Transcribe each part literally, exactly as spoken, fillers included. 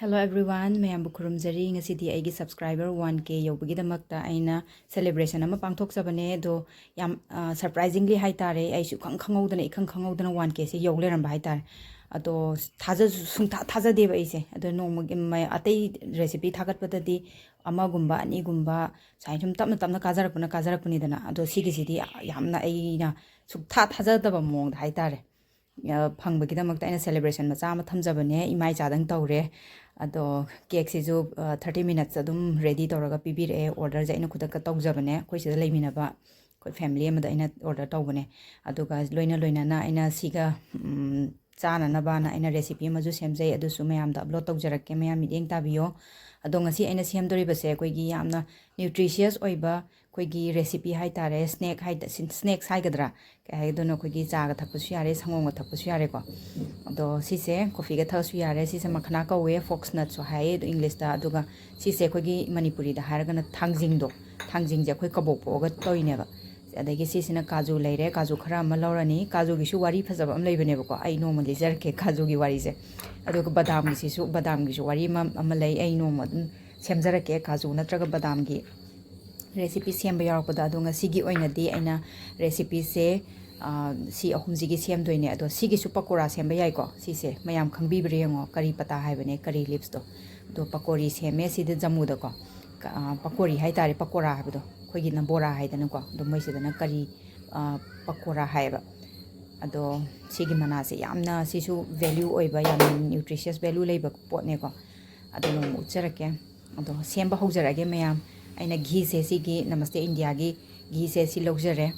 Hello everyone, ꯃꯌꯥꯝꯕꯨ ꯈꯨꯔꯨꯝꯖꯔꯤ꯫ ꯉꯁꯤꯗꯤ ꯑꯩꯒꯤ subscriber one K ꯌꯧꯕꯒꯤꯗꯃꯛꯇ ꯑꯩꯅ celebration ꯑꯃ ꯄꯥꯡꯊꯣꯛꯆꯕꯅꯦ꯫ ꯑꯗꯣ ꯌꯥꯝ, ꯑ, surprisingly ꯍꯥꯏꯇꯥꯔꯦ, ꯑꯩꯁꯨ ꯏꯈꯪ ꯈꯪꯍꯧꯗꯅ, ꯏꯈꯪ ꯈꯪꯍꯧꯗꯅ one K ꯁꯦ ꯌꯧ ꯂꯩꯔꯝꯕ ꯍꯥꯏꯇꯥꯔꯦ꯫ ꯑꯗꯣ ꯊꯥꯖ-, ꯁꯨꯡꯊꯥ ꯊꯥꯖꯗꯦꯕ ꯑꯩꯁꯦ꯫ ꯑꯗꯣ ꯅꯣꯡꯃꯒꯤ ꯃ-, ꯑꯇꯩ recipe ꯊꯥꯒꯠꯄꯗꯗꯤ ꯑꯃꯒꯨꯝꯕ, ꯑꯅꯤꯒꯨꯝꯕ ꯁꯨꯃꯥꯏꯅ ꯁꯨꯝ ꯇꯞꯅ ꯇꯞꯅ ꯀꯥꯖꯔꯛꯄꯅ ꯀꯥꯖꯔꯛꯄꯅꯤꯗꯅ꯫ ꯑꯗꯣ ꯁꯤꯒꯤꯁꯤꯗꯤ ꯌꯥꯝꯅ ꯑꯩꯅ ꯁꯨꯡꯊꯥ ꯊꯥꯖꯗꯕ ꯃꯑꯣꯡꯗ ꯍꯥꯏꯇꯥꯔꯦ꯫ ꯑ, ꯐꯪꯕꯒꯤꯗꯃꯛꯇ ꯑꯩꯅ celebration ꯃꯆꯥ ꯑꯃ ꯊꯝꯖꯕꯅꯦ꯫ ꯏꯃꯥ ꯏꯆꯥꯗꯪ ꯇꯧꯔꯦ꯫ ꯑꯗꯣ cake ꯁꯤꯁꯨ, ꯑ, thirty minutes ꯑꯗꯨꯝ ready ꯇꯧꯔꯒ ꯄꯤꯕꯤꯔꯛꯑꯦ꯫ Order ꯁꯦ ꯑꯩꯅ ꯈꯨꯗꯛꯇ ꯇꯧꯖꯕꯅꯦ꯫ ꯑꯩꯈꯣꯏ ꯁꯤꯗ ꯂꯩꯃꯤꯟꯅꯕ ꯑꯩꯈꯣꯏ family ꯑꯃꯗ ꯑꯩꯅ order ꯇꯧꯕꯅꯦ꯫ ꯑꯗꯨꯒ ꯂꯣꯏꯅ ꯂꯣꯏꯅꯅ ꯑꯩꯅ ꯁꯤꯒ, ꯎꯝ, ꯆꯥꯅꯅꯕꯅ ꯑꯩꯅ recipe ꯑꯃꯁꯨ ꯁꯦꯝꯖꯩ꯫ ꯑꯗꯨꯁꯨ ꯃꯌꯥꯝꯗ upload ꯇꯧꯖꯔꯛꯀꯦ, ꯃꯌꯥꯝ ꯃꯤꯠꯌꯦꯡ ꯇꯥꯕꯤꯌꯣ꯫ ꯑꯗꯣ ꯉꯁꯤ ꯑꯩꯅ ꯁꯦꯝꯗꯣꯔꯤꯕꯁꯦ ꯑꯩꯈꯣꯏꯒꯤ ꯌꯥꯝꯅ nutritious ꯑꯣꯏꯕ ꯑꯩꯈꯣꯏꯒꯤ recipe ꯍꯥꯏꯇꯥꯔꯦ, snack ꯍꯥꯏ-, snacks ꯍꯥꯏꯒꯗ꯭ꯔꯥ, ꯀꯩ ꯍꯥꯏꯗꯣꯏꯅꯣ, ꯑꯩꯈꯣꯏꯒꯤ ꯆꯥꯒ ꯊꯛꯄꯁꯨ ꯌꯥꯔꯦ, ꯁꯪꯒꯣꯝꯒ ꯊꯛꯄꯁꯨ ꯌꯥꯔꯦꯀꯣ꯫ ꯑꯗꯣ ꯁꯤꯁꯦ coffee ꯒ ꯊꯛꯑꯁꯨ ꯌꯥꯔꯦ꯫ ꯁꯤꯁꯦ ꯃꯈꯅꯥ ꯀꯧꯋꯦ, fox nut ꯁꯨ ꯍꯥꯏꯌꯦ ꯑꯗꯣ English ꯇ꯫ ꯑꯗꯨꯒ ꯁꯤꯁꯦ ꯑꯩꯈꯣꯏꯒꯤ ꯃꯅꯤꯄꯨꯔꯤꯗ ꯍꯥꯏꯔꯒꯅ ꯊꯥꯡꯖꯤꯡꯗꯣ, ꯊꯥꯡꯖꯤꯡꯁꯦ ꯑꯩꯈꯣꯏ ꯀꯕꯣꯛ ꯄꯣꯛꯑꯒ ꯇꯧꯔꯤꯅꯦꯕ꯫ ꯑꯗꯒꯤ ꯁꯤꯁꯤꯅ ꯀꯥꯖꯨ ꯂꯩꯔꯦ, ꯀꯥꯖꯨ ꯈꯔ ꯑꯃ ꯂꯧꯔꯅꯤ꯫ ꯀꯥꯖꯨꯒꯤꯁꯨ ꯋꯥꯔꯤ ꯐꯖꯕ ꯑꯃ ꯂꯩꯕꯅꯦꯕꯀꯣ, ꯑꯩ ꯅꯣꯡꯃ ꯂꯤꯖꯔꯛꯀꯦ ꯀꯥꯖꯨꯒꯤ ꯋꯥꯔꯤꯁꯦ꯫ ꯑꯗꯨꯒ ꯕꯗꯥꯝꯒꯤꯁꯤꯁꯨ, ꯕꯗꯥꯝꯒꯤꯁꯨ ꯋꯥꯔꯤ ꯑꯃ, ꯑꯃ ꯂꯩ, ꯑꯩ ꯅꯣꯡꯃ ꯑꯗꯨꯝ ꯁꯦꯝꯖꯔꯛꯀꯦ꯫ ꯀꯥꯖꯨ ꯅꯠꯇ꯭ꯔꯒ ꯕꯗꯥꯝꯒꯤ recipe ꯁꯦꯝꯕ ꯌꯥꯎꯔꯛꯄꯗ꯫ ꯑꯗꯣ ꯉꯁꯤꯒꯤ ꯑꯣꯏꯅꯗꯤ ꯑꯩꯅ recipe ꯁꯦ, ꯑ, ꯁꯤ ꯑꯍꯨꯝꯁꯤꯒꯤ ꯁꯦꯝꯗꯣꯏꯅꯦ꯫ ꯑꯗꯣ ꯁꯤꯒꯤꯁꯨ ꯄꯀꯣꯔꯥ ꯁꯦꯝꯕ ꯌꯥꯏꯀꯣ꯫ ꯁꯤꯁꯦ ꯃꯌꯥꯝ ꯈꯪꯕꯤꯕ꯭ꯔꯥ ꯌꯦꯡꯉꯣ, ꯀꯔꯤ ꯄꯇꯥ ꯍꯥꯏꯕꯅꯦ, ꯀꯔꯤ leaves ꯇꯣ꯫ ꯑꯗꯣ ꯄꯀꯣꯔꯤ ꯁꯦꯝꯃꯦ ꯁꯤꯗ ꯖꯝꯃꯨꯗꯀꯣ꯫ ꯀ-, ꯑ, ꯄꯀꯣꯔꯤ ꯍꯥꯏꯇꯥꯔꯦ, ꯄꯀꯣꯔꯥ ꯍꯥꯏꯕꯗꯣ꯫ ꯑꯩꯈꯣꯏꯒꯤꯅ ꯕꯣꯔꯥ ꯍꯥꯏꯗꯅꯀꯣ꯫ ꯑꯗꯣ ꯃꯣꯏꯁꯤꯗꯅ ꯀꯔꯤ, ꯑ, ꯄꯀꯣꯔꯥ ꯍꯥꯏꯌꯦꯕ꯫ ꯑꯗꯣ ꯁꯤꯒꯤ ꯃꯅꯥꯁꯦ ꯌꯥꯝꯅ, ꯁꯤꯁꯨ value ꯑꯣꯏꯕ, ꯌꯥꯝꯅ nutritious value ꯂꯩꯕ ꯄꯣꯠꯅꯦꯀꯣ꯫ ꯑꯗꯣ ꯅꯣꯡꯃ ꯎꯠꯆꯔꯛꯀꯦ꯫ ꯑꯗꯣ ꯁꯦꯝꯕ ꯍꯧꯖꯔꯛꯑꯒꯦ ꯃꯌꯥꯝ꯫ ꯑꯩꯅ ꯘꯤꯁꯦ, ꯁꯤꯒꯤ ꯅꯃꯁꯇꯦ ꯏꯟꯗꯤꯌꯥꯒꯤ ꯘꯤꯁꯦ ꯁꯤ ꯂꯧꯖꯔꯦ꯫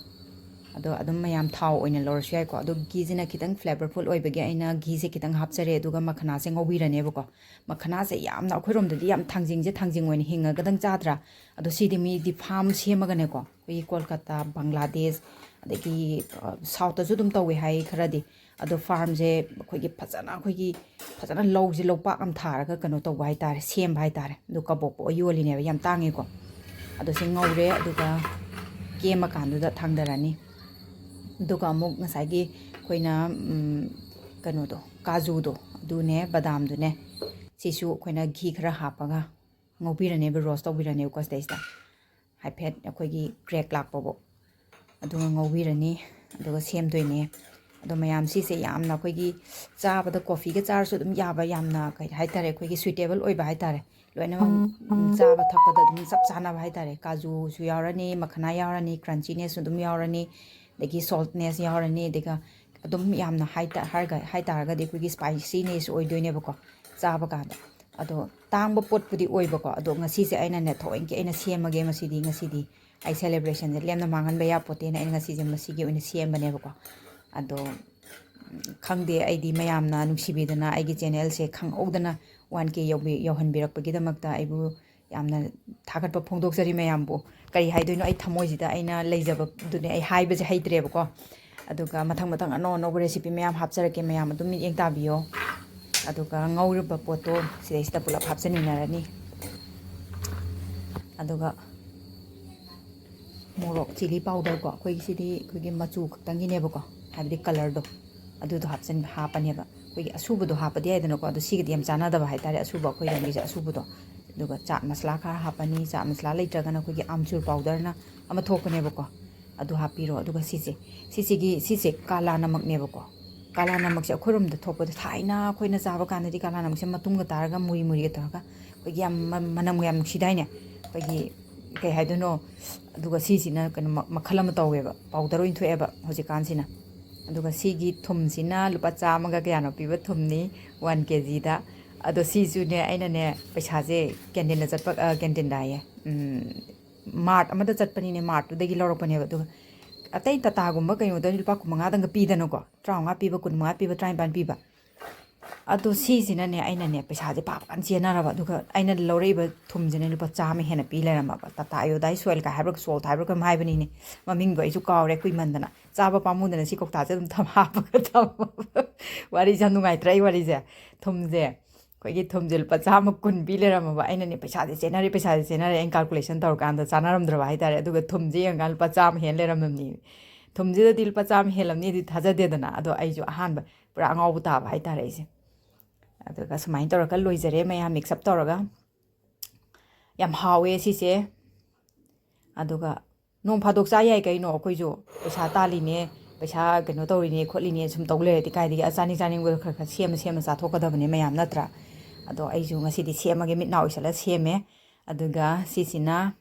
ꯑꯗꯣ ꯑꯗꯨꯝ ꯃꯌꯥꯝ ꯊꯥꯎ ꯑꯣꯏꯅ ꯂꯧꯔꯁꯨ ꯌꯥꯏꯀꯣ꯫ ꯑꯗꯣ ꯘꯤꯁꯤꯅ ꯈꯤꯇꯪ flavorful ꯑꯣꯏꯕꯒꯤ ꯑꯩꯅ ꯘꯤꯁꯦ ꯈꯤꯇꯪ ꯍꯥꯞꯆꯔꯦ꯫ ꯑꯗꯨꯒ ꯃꯈꯅꯥꯁꯦ ꯉꯧꯕꯤꯔꯅꯦꯕꯀꯣ꯫ ꯃꯈꯅꯥꯁꯦ ꯌꯥꯝꯅ, ꯑꯩꯈꯣꯏꯔꯣꯝꯗꯗꯤ ꯌꯥꯝ ꯊꯥꯡꯖꯤꯡꯁꯦ ꯊꯥꯡꯖꯤꯡ ꯑꯣꯏꯅ ꯍꯤꯡꯉꯒꯗꯪ ꯆꯥꯗ꯭ꯔꯥ? ꯑꯗꯣ ꯁꯤꯗꯤ ꯃꯤꯗꯤ farm ꯁꯦꯝꯃꯒꯅꯦꯀꯣ, ꯑꯩꯈꯣꯏꯒꯤ ꯀꯣꯜꯀꯇꯥ, ꯕꯪꯒ꯭ꯂꯥꯗꯦꯁ, ꯑꯗꯒꯤ, ꯑ, south ꯇꯁꯨ ꯑꯗꯨꯝ ꯇꯧꯋꯦ ꯍꯥꯏ ꯈꯔꯗꯤ꯫ ꯑꯗꯣ farm ꯁꯦ ꯑꯩꯈꯣꯏꯒꯤ ꯐꯖꯅ, ꯑꯩꯈꯣꯏꯒꯤ ꯐꯖꯅ ꯂꯧꯁꯦ, ꯂꯧꯄꯥꯛ ꯑꯃ ꯊꯥꯔꯒ ꯀꯩꯅꯣ ꯇꯧꯕ ꯍꯥꯏꯇꯥꯔꯦ, ꯁꯦꯝꯕ ꯍꯥꯏꯇꯥꯔꯦ꯫ ꯑꯗꯨ ꯀꯕꯣꯛ ꯄꯣꯛꯑ ꯌꯣꯜꯂꯤꯅꯦꯕ, ꯌꯥꯝ ꯇꯥꯡꯉꯤꯀꯣ꯫ ꯑꯗꯣ ꯁꯤ ꯉꯧꯔꯦ, ꯑꯗꯨꯒ ꯀꯦꯝꯃꯀꯥꯟꯗꯨꯗ ꯊꯥꯡꯗꯔꯅꯤ꯫ ꯑꯗꯨꯒ ꯑꯃꯨꯛ ꯉꯁꯥꯏꯒꯤ ꯑꯩꯈꯣꯏꯅ, ꯎꯝ, ꯀꯩꯅꯣꯗꯣ, ꯀꯥꯖꯨꯗꯣ, ꯑꯗꯨꯅꯦ, ꯕꯗꯥꯝꯗꯨꯅꯦ, ꯁꯤꯁꯨ ꯑꯩꯈꯣꯏꯅ ꯘꯤ ꯈꯔ ꯍꯥꯞꯄꯒ ꯉꯧꯕꯤꯔꯅꯦꯕ, ꯔꯣꯁ ꯇꯧꯕꯤꯔꯅꯦꯕꯀꯣ ꯁꯤꯗꯩꯁꯤꯗ, ꯍꯥꯏꯐꯦꯠ ꯑꯩꯈꯣꯏꯒꯤ ꯀ꯭ꯔꯦꯛ ꯂꯥꯛꯄꯕꯨ꯫ ꯑꯗꯨꯒ ꯉꯧꯕꯤꯔꯅꯤ, ꯑꯗꯨꯒ ꯁꯦꯝꯗꯣꯏꯅꯦ꯫ ꯑꯗꯣ ꯃꯌꯥꯝ, ꯁꯤꯁꯦ ꯌꯥꯝꯅ ꯑꯩꯈꯣꯏꯒꯤ ꯆꯥꯕꯗ ꯀꯣꯐꯤꯒ ꯆꯥꯔꯁꯨ ꯑꯗꯨꯝ ꯌꯥꯕ, ꯌꯥꯝꯅ ꯀꯩ ꯍꯥꯏꯇꯥꯔꯦ, ꯑꯩꯈꯣꯏꯒꯤ ꯁ꯭ꯋꯤꯇꯦꯕꯜ ꯑꯣꯏꯕ ꯍꯥꯏꯇꯥꯔꯦ꯫ ꯂꯣꯏꯅꯃꯛ, ꯎꯝ, ꯆꯥꯕ ꯊꯛꯄꯗ ꯑꯗꯨꯝ ꯆꯞ ꯆꯥꯅꯕ ꯍꯥꯏꯇꯥꯔꯦ꯫ ꯀꯥꯖꯨꯁꯨ ꯌꯥꯎꯔꯅꯤ, ꯃꯈꯅꯥ ꯌꯥꯎꯔꯅꯤ, ꯀ꯭ꯔꯟꯆꯤꯅꯦꯁꯁꯨ ꯑꯗꯨꯝ ꯌꯥꯎꯔꯅꯤ, ꯑꯗꯒꯤ ꯁꯣꯜꯠꯅꯦꯁ ꯌꯥꯎꯔꯅꯤ, ꯑꯗꯨꯒ ꯑꯗꯨꯝ ꯌꯥꯝꯅ ꯍꯥꯏꯇꯥ-, ꯍꯥꯏꯔꯒ, ꯍꯥꯏꯇꯥꯔꯒꯗꯤ ꯑꯩꯈꯣꯏꯒꯤ ꯁ꯭ꯄꯥꯏꯁꯤꯅꯦꯁ ꯑꯣꯏꯗꯣꯏꯅꯦꯕꯀꯣ ꯆꯥꯕ ꯀꯥꯟꯗ꯫ ꯑꯗꯣ ꯇꯥꯡꯕ ꯄꯣꯠꯄꯨꯗꯤ ꯑꯣꯏꯕꯀꯣ꯫ ꯑꯗꯣ ꯉꯁꯤꯁꯦ ꯑꯩꯅꯅꯦ, ꯊꯑꯣꯏꯀꯤ ꯑꯩꯅ ꯁꯦꯝꯃꯒꯦ ꯉꯁꯤꯗꯤ, ꯉꯁꯤꯗꯤ ꯑꯩ ꯁꯦꯂꯦꯕ꯭ꯔꯦꯁꯟꯁꯦ ꯂꯦꯝꯅ ꯃꯥꯡꯍꯟꯕ ꯌꯥꯄꯣꯠꯇꯦꯅ ꯑꯩꯅ ꯉꯁꯤꯁꯦ ꯃꯁꯤꯒꯤ ꯑꯣꯏꯅ ꯁꯦꯝꯕꯅꯦꯕꯀꯣ꯫ ꯑꯗꯣ, ꯎꯝ, ꯈꯪꯗꯦ, ꯑꯩꯗꯤ ꯃꯌꯥꯝꯅ ꯅꯨꯡꯁꯤꯕꯤꯗꯅ ꯑꯩꯒꯤ ꯆꯦꯅꯦꯜꯁꯦ ꯈꯪꯍꯧꯗꯅ ꯋꯥꯟ ꯀꯦ ꯌꯧꯕꯤ-, ꯌꯧꯍꯟꯕꯤꯔꯛꯄꯒꯤꯗꯃꯛꯇ ꯑꯩꯕꯨ ꯌꯥꯝꯅ ꯊꯥꯒꯠꯄ ꯐꯣꯡꯗꯣꯛꯆꯔꯤ ꯃꯌꯥꯝꯕꯨ꯫ ꯀꯔꯤ ꯍꯥꯏꯗꯣꯏꯅꯣ, ꯑꯩ ꯊꯃꯣꯏꯁꯤꯗ ꯑꯩꯅ ꯂꯩꯖꯕꯗꯨꯅꯦ, ꯑꯩ ꯍꯥꯏꯕꯁꯦ ꯍꯩꯇ꯭ꯔꯦꯕꯀꯣ꯫ ꯑꯗꯨꯒ ꯃꯊꯪ ꯃꯊꯪ ꯑꯅꯧ ꯑꯅꯧꯕ ꯔꯦꯁꯤꯄꯤ ꯃꯌꯥꯝ ꯍꯥꯞꯆꯔꯛꯀꯦ, ꯃꯌꯥꯝ ꯑꯗꯨꯝ ꯃꯤꯠꯌꯦꯡ ꯇꯥꯕꯤꯌꯣ꯫ ꯑꯗꯨꯒ ꯉꯧꯔꯤꯕ ꯄꯣꯠꯇꯣ ꯁꯤꯗꯩꯁꯤꯗ ꯄꯨꯂꯞ ꯍꯥꯞꯆꯤꯟꯃꯤꯟꯅꯔꯅꯤ꯫ ꯑꯗꯨꯒ ꯃꯣꯔꯣꯛ ꯆꯤꯂꯤ ꯄꯥꯎꯗꯔꯀꯣ, ꯑꯩꯈꯣꯏꯒꯤ ꯁꯤꯗꯤ ꯑꯩꯈꯣꯏꯒꯤ ꯃꯆꯨ ꯈꯛꯇꯪꯒꯤꯅꯦꯕꯀꯣ, ꯍꯥꯏꯕꯗꯤ ꯀꯂꯔꯗꯣ, ꯑꯗꯨꯗꯣ ꯍꯥꯞꯆꯤꯟ-, ꯍꯥꯞꯄꯅꯦꯕ꯫ ꯑꯩꯈꯣꯏꯒꯤ ꯑꯁꯨꯕꯗꯣ ꯍꯥꯞꯄꯗꯤ ꯌꯥꯏꯗꯅꯀꯣ, ꯑꯗꯣ ꯁꯤꯒꯗꯤ ꯌꯥꯝ ꯆꯥꯟꯅꯗꯕ ꯍꯥꯏꯇꯥꯔꯦ, ꯑꯁꯨꯕ ꯑꯩꯈꯣꯏ ꯂꯝꯒꯤꯁꯦ ꯑꯁꯨꯕꯗꯣ꯫ ꯑꯗꯨꯒ ꯆꯥꯠ ꯃꯁꯂꯥ ꯈꯔ ꯍꯥꯞꯄꯅꯤ, ꯆꯥꯠ ꯃꯁꯂꯥ ꯂꯩꯇ꯭ꯔꯒꯅ ꯑꯩꯈꯣꯏꯒꯤ ꯑꯥꯝꯆꯨꯔ ꯄꯥꯎꯗꯔꯅ ꯑꯃ ꯊꯣꯛꯄꯅꯦꯕꯀꯣ, ꯑꯗꯨ ꯍꯥꯞꯄꯤꯔꯣ꯫ ꯑꯗꯨꯒ ꯁꯤꯁꯦ, ꯁꯤꯁꯤꯒꯤ, ꯁꯤꯁꯦ ꯀꯥꯂꯥ ꯅꯃꯛꯅꯦꯕꯀꯣ꯫ ꯀꯥꯂꯥ ꯅꯃꯛꯁꯦ ꯑꯩꯈꯣꯏꯔꯣꯝꯗ ꯊꯣꯛꯄꯗ, ꯊꯥꯏꯅ ꯑꯩꯈꯣꯏꯅ ꯆꯥꯕ ꯀꯥꯟꯗꯗꯤ ꯀꯥꯂꯥ ꯅꯃꯛꯁꯦ ꯃꯇꯨꯝꯒ ꯇꯥꯔꯒ ꯃꯨꯔꯤ ꯃꯨꯔꯤꯒ ꯇꯧꯔꯒ ꯑꯩꯈꯣꯏꯒꯤ ꯌꯥꯝ ꯃ-, ꯃꯅꯝꯒ ꯌꯥꯝ ꯅꯨꯡꯁꯤꯗꯥꯏꯅꯦ? ꯑꯩꯈꯣꯏꯒꯤ, ꯀꯩ ꯍꯥꯏꯗꯣꯏꯅꯣ? ꯑꯗꯨꯒ ꯁꯤꯁꯤꯅ ꯀꯩꯅꯣ ꯃ-, ꯃꯈꯜ ꯑꯃ ꯇꯧꯋꯦꯕ, ꯄꯥꯎꯗꯔ ꯑꯣꯏꯅ ꯊꯣꯛꯑꯦꯕ ꯍꯧꯖꯤꯛꯀꯥꯟꯁꯤꯅ꯫ ꯑꯗꯨꯒ ꯁꯤꯒꯤ ꯊꯨꯝꯁꯤꯅ ꯂꯨꯄꯥ ꯆꯥꯝꯃꯒ ꯀꯌꯥꯅꯣ ꯄꯤꯕ ꯊꯨꯝꯅꯤ, ꯋꯥꯟ ꯀꯦ ꯖꯤꯗ꯫ ꯑꯗꯣ ꯁꯤꯁꯨꯅꯦ, ꯑꯩꯅꯅꯦ, ꯄꯩꯁꯥꯁꯦ ꯀꯦꯟꯇꯤꯟꯗ ꯆꯠꯄ, ꯑ, ꯀꯦꯟꯇꯤꯟꯗ ꯍꯥꯏꯌꯦ, ꯎꯝ, ꯃꯥꯔꯠ ꯑꯃꯗ ꯆꯠꯄꯅꯤꯅꯦ, ꯃꯥꯔꯠꯇꯨꯗꯒꯤ ꯂꯧꯔꯛꯄꯅꯦꯕ꯫ ꯑꯗꯨꯒ ꯑꯇꯩ ꯇꯥꯇꯥꯒꯨꯝꯕ ꯀꯩꯅꯣꯗ ꯂꯨꯄꯥ ꯀꯨꯟꯃꯉꯥꯗꯪꯒ ꯄꯤꯗꯅꯀꯣ, ꯇꯔꯥꯃꯉꯥ ꯄꯤꯕ, ꯀꯨꯟꯃꯉꯥ ꯄꯤꯕ, ꯇꯔꯥꯅꯤꯄꯥꯟ ꯄꯤꯕ꯫ ꯑꯗꯣ ꯁꯤꯁꯤꯅꯅꯦ, ꯑꯩꯅꯅꯦ, ꯄꯩꯁꯥꯁꯦ ꯄꯥꯕ ꯀꯥꯟ ꯆꯦꯟꯅꯔꯕ, ꯑꯗꯨꯒ ꯑꯩꯅ ꯂꯧꯔꯛꯏꯕ ꯊꯨꯝꯁꯤꯅ ꯂꯨꯄꯥ ꯆꯥꯝꯃ ꯍꯦꯟꯅ ꯄꯤ ꯂꯩꯔꯝꯃꯕ꯫ ꯇꯥꯇꯥ ꯑꯌꯣꯗꯥꯏ ꯁꯣꯏꯜꯒ ꯍꯥꯏꯕ꯭ꯔꯥ, ꯁꯣꯜꯠ ꯍꯥꯏꯕ꯭ꯔꯥ ꯀꯩꯅꯣꯝ ꯍꯥꯏꯕꯅꯤꯅꯦ, ꯃꯃꯤꯡꯗꯣ ꯑꯩꯁꯨ ꯀꯥꯎꯔꯦ ꯀꯨꯏꯃꯟꯗꯅ꯫ ꯆꯥꯕ ꯄꯥꯝꯃꯨꯗꯅ ꯁꯤ ꯀꯧꯇꯥꯁꯦ ꯑꯗꯨꯝ ꯊꯝ-, ꯍꯥꯞꯄꯒ ꯊꯝꯃꯕ꯫ ꯋꯥꯔꯤꯁꯦ ꯌꯥꯝ ꯅꯨꯡꯉꯥꯏꯇ꯭ꯔꯥ ꯑꯩ ꯋꯥꯔꯤꯁꯦ? ꯊꯨꯝꯁꯦ, ꯑꯩꯈꯣꯏꯒꯤ ꯊꯨꯝꯁꯦ ꯂꯨꯄꯥ ꯆꯥꯝꯃ ꯀꯨꯟ ꯄꯤ ꯂꯩꯔꯝꯃꯕ꯫ ꯑꯩꯅꯅꯦ, "ꯄꯩꯁꯥꯁꯦ ꯆꯦꯟꯅꯔꯦ, ꯄꯩꯁꯥꯁꯦ ꯆꯦꯟꯅꯔꯦ", ꯑꯩꯅ ꯀꯥꯜꯀꯨꯂꯦꯁꯟ ꯇꯧꯔꯀꯥꯟꯗ ꯆꯥꯟꯅꯔꯝꯗ꯭ꯔꯕ ꯍꯥꯏꯇꯥꯔꯦ꯫ ꯑꯗꯨꯒ ꯊꯨꯝꯁꯦ ꯌꯦꯡꯉꯀꯥꯟꯗ ꯂꯨꯄꯥ ꯆꯥꯝꯃ ꯍꯦꯟ ꯂꯩꯔꯝꯃꯕꯅꯤ꯫ ꯊꯨꯝꯁꯤꯗꯗꯤ ꯂꯨꯄꯥ ꯆꯥꯝꯃ ꯍꯦꯜꯂꯝꯅꯤꯗꯤ ꯊꯥꯖꯗꯦꯗꯅ꯫ ꯑꯗꯣ ꯑꯩꯁꯨ ꯑꯍꯥꯟꯕ ꯄꯨꯔꯥ ꯑꯉꯥꯎꯕ ꯇꯥꯕ ꯍꯥꯏꯇꯥꯔꯦ ꯑꯩꯁꯦ꯫ ꯑꯗꯨꯒ ꯁꯨꯃꯥꯏꯅ ꯇꯧꯔꯒ ꯂꯣꯏꯖꯔꯦ ꯃꯌꯥꯝ, mix up ꯇꯧꯔꯒ꯫ ꯌꯥꯝ ꯍꯥꯎꯋꯦ ꯁꯤꯁꯦ꯫ ꯑꯗꯨꯒ ꯅꯣꯡ ꯐꯥꯗꯣꯛ ꯆꯥ ꯌꯥꯏ ꯀꯩꯅꯣ, ꯑꯩꯈꯣꯏꯁꯨ ꯄꯩꯁꯥ ꯇꯥꯜꯂꯤꯅꯦ, ꯄꯩꯁꯥ ꯀꯩꯅꯣ ꯇꯧꯔꯤꯅꯦ ꯈꯣꯠꯂꯤꯅꯦ ꯁꯨꯝ ꯇꯧ ꯂꯩꯔꯗꯤ ꯀꯥꯏꯗꯒꯤ? ꯆꯥꯅꯤꯡ ꯆꯥꯅꯤꯡꯕꯗꯣ ꯈꯔ ꯈꯔ ꯁꯦꯝꯃ ꯁꯦꯝꯃ ꯆꯥꯊꯣꯛꯀꯗꯕꯅꯦ ꯃꯌꯥꯝ, ꯅꯠꯇ꯭ꯔꯥ? ꯑꯗꯣ ꯑꯩꯁꯨ ꯉꯁꯤꯗꯤ ꯁꯦꯝꯃꯒꯦ, ꯃꯤꯠ ꯅꯥ ꯎꯏꯁꯜꯂ ꯁꯦꯝꯃꯦ꯫ ꯑꯗꯨꯒ ꯁꯤꯁꯤꯅ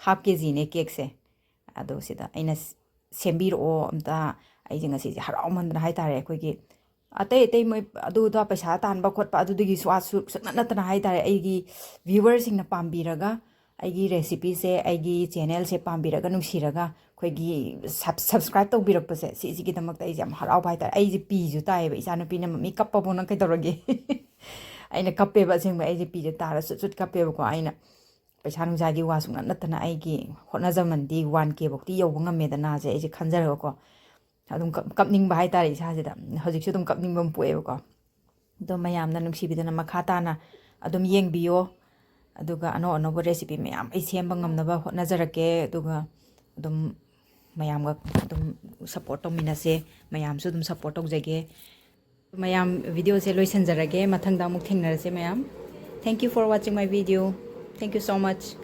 half K G ꯅꯦ cakeꯁꯦ꯫ ꯑꯗꯣ ꯁꯤꯗ ꯑꯩꯅ ꯁ-, "ꯁꯦꯝꯕꯤꯔꯛꯑꯣ ꯑꯝꯇ", ꯑꯩꯁꯦ ꯉꯁꯤꯁꯦ ꯍꯔꯥꯎꯃꯟꯗꯅ ꯍꯥꯏꯇꯥꯔꯦ꯫ ꯑꯩꯈꯣꯏꯒꯤ ꯑꯇꯩ ꯑꯇꯩ ꯃꯣꯏ ꯑꯗꯨ ꯑꯗꯥ ꯄꯩꯁꯥ ꯇꯥꯟꯕ ꯈꯣꯠꯄ ꯑꯗꯨꯗꯒꯤ ꯁ꯭ꯋꯥꯁꯨ ꯁꯨꯡꯅꯠ ꯅꯠꯇꯅ ꯍꯥꯏꯇꯥꯔꯦ, ꯑꯩꯒꯤ viewerꯁꯤꯡꯅ ꯄꯥꯝꯕꯤꯔꯒ, ꯑꯩꯒꯤ recipeꯁꯦ, ꯑꯩꯒꯤ channelꯁꯦ ꯄꯥꯝꯕꯤꯔꯒ, ꯅꯨꯡꯁꯤꯔꯒ ꯑꯩꯈꯣꯏꯒꯤ sub-, subscribe ꯇꯧꯕꯤꯔꯛꯄꯁꯦ, ꯁꯤꯁꯤꯒꯤꯗꯃꯛꯇ ꯑꯩꯁꯦ ꯌꯥꯝ ꯍꯔꯥꯎꯕ ꯍꯥꯏꯇꯥꯔꯦ꯫ ꯑꯩꯁꯦ ꯄꯤꯁꯨ ꯇꯥꯏꯌꯦꯕ, ꯏꯆꯥꯅꯨꯄꯤꯅ "ꯃꯃꯤ ꯀꯞꯄꯕꯣ ꯅꯪ ꯀꯩꯗꯧꯔꯒꯦ?" ꯑꯩꯅ ꯀꯞꯄꯦꯕ ꯑꯁꯦꯡꯕ, ꯑꯩꯁꯦ ꯄꯤꯁꯦ ꯇꯥꯔ ꯆꯨꯠ ꯆꯨꯠ ꯀꯞꯄꯦꯕꯀꯣ꯫ ꯑꯩꯅ ꯄꯩꯁꯥ ꯅꯨꯡꯁꯥꯒꯤ ꯋꯥ ꯁꯨꯡꯅꯠ ꯅꯠꯇꯅ ꯑꯩꯒꯤ ꯍꯣꯠꯅꯖꯃꯟꯗꯤ one K ꯐꯧꯗꯤ ꯌꯧꯕ ꯉꯝꯃꯦꯗꯅꯁꯦ ꯑꯩꯁꯦ ꯈꯟꯖꯔꯒꯀꯣ, ꯑꯗꯨꯝ ꯀꯞ-, ꯀꯞꯅꯤꯡꯕ ꯍꯥꯏꯇꯥꯔꯦ ꯏꯁꯥꯁꯤꯗ꯫ ꯍꯧꯖꯤꯛꯁꯨ ꯑꯗꯨꯝ ꯀꯞꯅꯤꯡꯕ ꯑꯃ ꯄꯣꯛꯑꯦꯕꯀꯣ꯫ ꯑꯗꯣ ꯃꯌꯥꯝꯅ ꯅꯨꯡꯁꯤꯕꯤꯗꯅ ꯃꯈꯥ ꯇꯥꯅ ꯑꯗꯨꯝ ꯌꯦꯡꯕꯤꯌꯣ꯫ ꯑꯗꯨꯒ ꯑꯅꯧ ꯑꯅꯧꯕ recipe ꯃꯌꯥꯝ ꯑꯩ ꯁꯦꯝꯕ ꯉꯝꯅꯕ ꯍꯣꯠꯅꯖꯔꯛꯀꯦ꯫ ꯑꯗꯨꯒ ꯑꯗꯨꯝ ꯃꯌꯥꯝꯒ ꯑꯗꯨꯝ support ꯇꯧꯃꯤꯟꯅꯁꯦ꯫ ꯃꯌꯥꯝꯁꯨ ꯑꯗꯨꯝ support ꯇꯧꯖꯒꯦ꯫ ꯃꯌꯥꯝ, videoꯁꯦ ꯂꯣꯏꯁꯤꯟꯖꯔꯒꯦ꯫ ꯃꯊꯪꯗ ꯑꯃꯨꯛ ꯊꯦꯡꯅꯔꯁꯦ ꯃꯌꯥꯝ꯫ Thank you for watching my video. Thank you so much.